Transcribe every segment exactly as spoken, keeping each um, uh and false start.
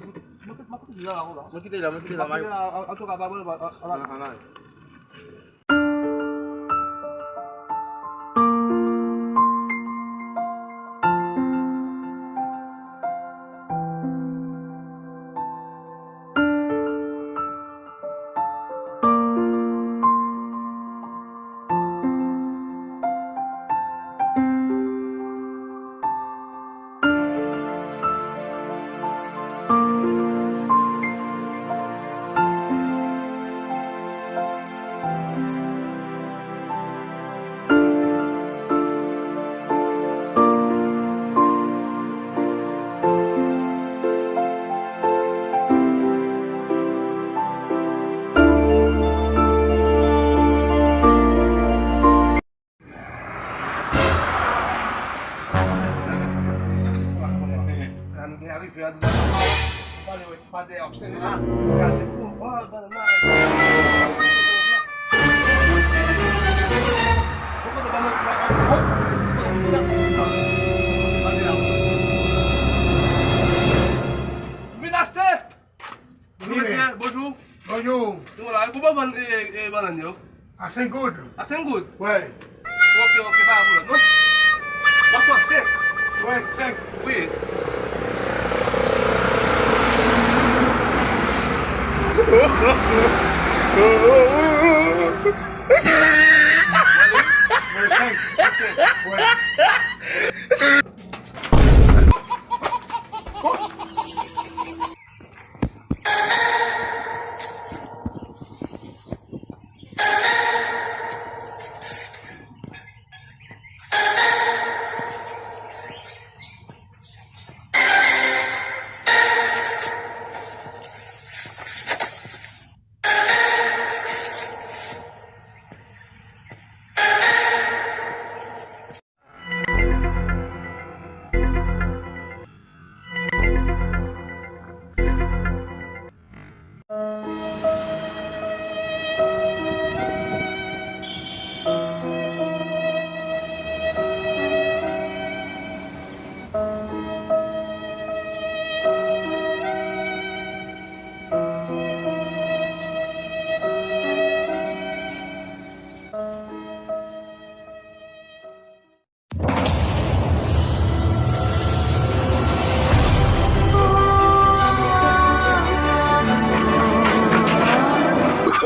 Mwen kite la, mwen kite la, mwen kite la. Antouka, pa pwoblèm, an, an, an. Vin achte! Bonjou, mesye, bonjou. Bonjou. Kòman la? Kòman vann, e, e, bannann yo? A senk goud. A senk goud? Wi. Ok, ok, pa pwoblèm, non? W ap pran senk? Wi, senk. Wi. Wi, senk. Wi.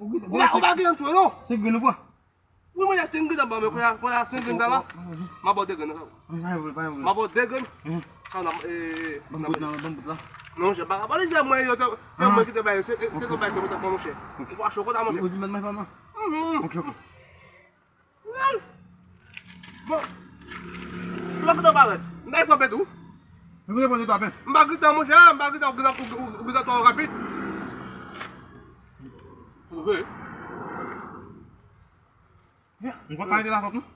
Ou pa gen antou non. Senk grenn ou pran. Wi, mwen, senk grenn anba, men kounye a, kounye a senk grenn la. M a ba w de grenn. M a ba w de grenn. Sa w nan, e, nan bout la. Non, monchè, pa ka pale, se mwen yo te, se mwen ki te bay, se, se te bay, se mwen te pran, monchè. Ou pa cho konta, monchè. Ou di mèt mwen fè non. Mhm. Ok, ok. Bon. Ou pa kontan parèt. M ta pran pèt ou. Ou pa kontan parèt. M pa kontan, monchè, m pa kontan, ou kontan, ou, ou, ou kontan twò rapid. Ou vle. Mwen pa ka rete la fòk, non?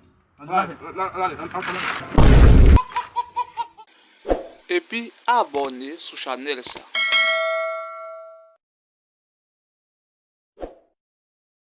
Ann ale, ann ale, ann ale. Epi abòne sou chanèl sa.